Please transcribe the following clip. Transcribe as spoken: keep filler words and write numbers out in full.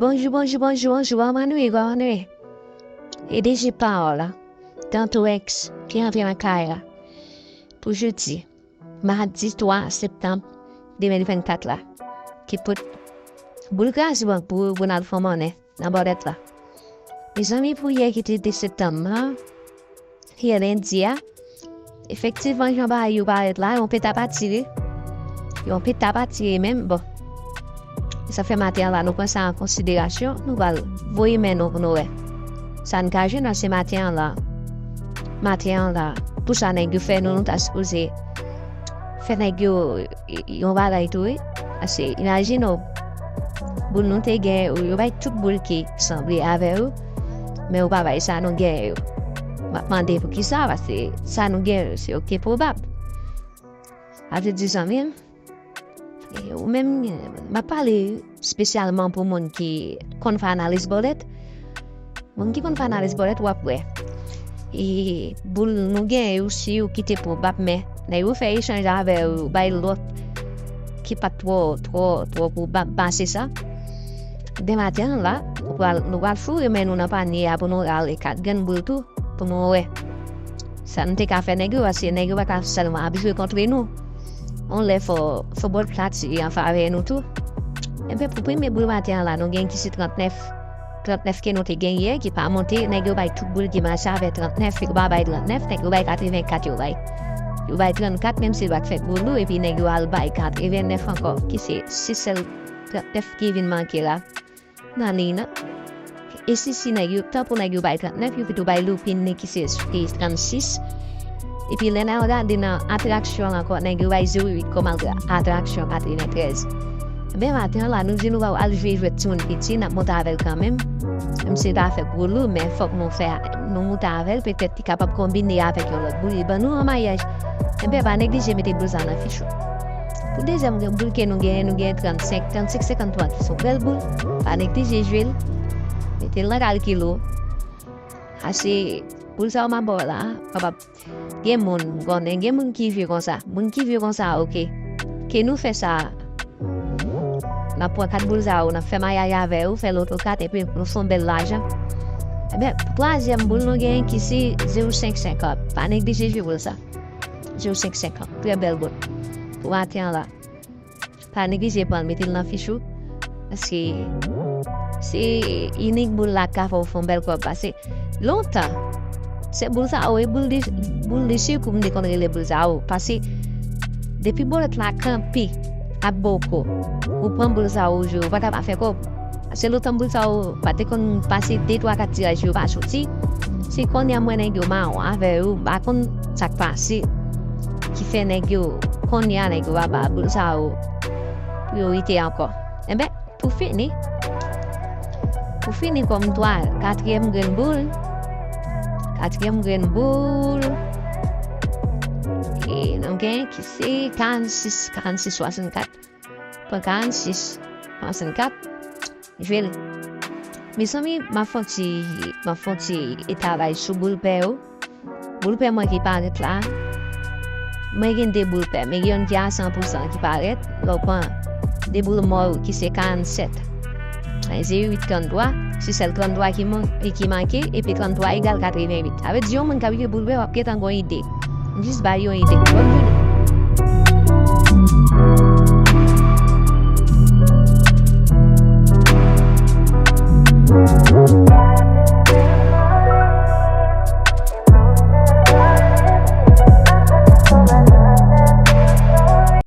Bonjou, bonjou, bonjou, bonjou, kòman nou ye, kòman nou ye? E deje pawòl la, Dantorex ki antre nan kay la pou jodi, madi twa septanm de mil vennkat la, ki pot boul kraze bank pou Ronald fè monnen nan bòlèt la. Mezanmi, pou yè ki te de septanm lan, yè lendi a, efektivman, jan bagay yo parèt la, yon peta pa tire. Yon peta pa tire menm, bon. Sa fè maten an la, nou pran sa an konsiderasyon, nou pral voye men nou pou nou wè sa n ka jwenn nan se maten an la. Maten an la, pou sa nèg yo fè nou, nou ta sipoze fè nèg yo yon bagay tou, wi. Paske, imajine w, boul nou te gen yo, yo bay tout boul ki sanble avè yo, men yo pa bay sa nou gen yo. M ap mande poukisa, paske sa nou gen yo, se yo ki te pwobab. Sa vle di, zanmi m, e ou menm, m ap pale espesyalman pou moun ki konn fè analiz bòlèt. Moun ki konn fè analiz bòlèt, w ap wè. E boul nou gen yo, si yo kite pwobab, men nèg yo fè echanj avè yo, yo bay lòt ki pa t twò, twò, twò pwobab pase sa. Demen maten an la, nou pral, nou pral foure men nou nan panye a pou nou rale kat grenn boul tou, pou nou wè sa nou te ka fè nèg yo, paske nèg yo pa ka sèlman ap jwe kont nou. On lè fò, fò bòlèt la tire an favè nou tou. Enben, pou premye boul maten an la, nou gen ki se trannèf. Trannèf ke nou te gen yè, ki pa monte, nèg yo bay tout boul ki mache avè trannèf, yo pa bay trannèf, nèg yo bay katrevenkat yo bay. Yo bay trannkat, menm si yo pa t fè gwo lou, epi nèg yo al bay katrevennèf ankò, ki se, se sèl trannèf ki vin manke la nan liy nan. E si, si nèg yo, tanpou nèg yo bay trannèf, yo pito bay loupin li ki se, se trannsis. Epi lè n al gade nan atraksyon an ankò, nèg yo bay zewo uit kòm atra-, atraksyon katreventrèz. Demen maten an la, nou di nou pral al jwe jwèt timoun piti, n ap monte avè l kanmenm. Menm si l pa fè gwo lou, men fòk nou fè, nou monte avè l, petèt li kapab konbine avèk yon lòt boul, li ban nou an mayaj. Enben, pa neglije mete boul sa nan fich ou. Pou dezyèm boul ke nou genyen, nou genyen trannsenk, trannsenk senkanntwa ki se yon bèl boul. Pa neglije jwe l. Mete l nan kalkil ou. Ase boul sa yo m ap ba w la, kapab gen moun, m konnen, gen moun ki vye konsa. Moun ki vye konsa, oke. Ke nou fè sa. N ap pran kat boul sa yo, n ap fè mayaj avè yo, fè loto kat, epi nou fè yon bèl lajan. Enben, twazyèm boul nou genyen ki se zewo senk senkant. Pa neglije jwe boul sa. Zewo senk senkant. Trè bèl boul. Pou maten an la. Pa neglije pran l, mete l nan fich ou. Paske se inik boul la k ka fè w fè yon bèl kòb. Paske lontan, se boul sa yo, e boul de, boul de sikou m te konn rele boul sa yo. Paske depi bòlèt la kanpe ap ba w kòb, ou pran boul sa yo, ou jwe, ou pa ka pa fè kòb. Paske lontan boul sa yo pa te konn pase de twa kat tiraj yo pa soti. Se kounye a m wè nèg yo mawon avè yo, m pa konn sa k pase. Ki fè nèg yo, kounye a nèg yo pa ba boul sa yo priyorite ankò. Enben, pou fini, pou fini kòm twa, katriyèm grenn boul, katriyèm grenn boul, e nou gen ki se karannsis, karannsis swasannkat. Pran karannsis, swasannkat, jwe l. Mezanmi, m ap fè yon ti, m ap fè yon ti etavay sou boul pè yo. Boul pè mwen ki parèt la. Mwen gen de boul pè, men gen youn ki a san pou san ki parèt. Lè w pran de boul mò yo ki se karannsèt, zewo uit, tranntwa, se sèl tranntwa ki man-, ki manke, epi tranntwa egal katrevenwit. Sa vle di yon moun k ap jwe boul pè, w ap gentan gen yon ide. M jis bay yon ide. Bòn jounen.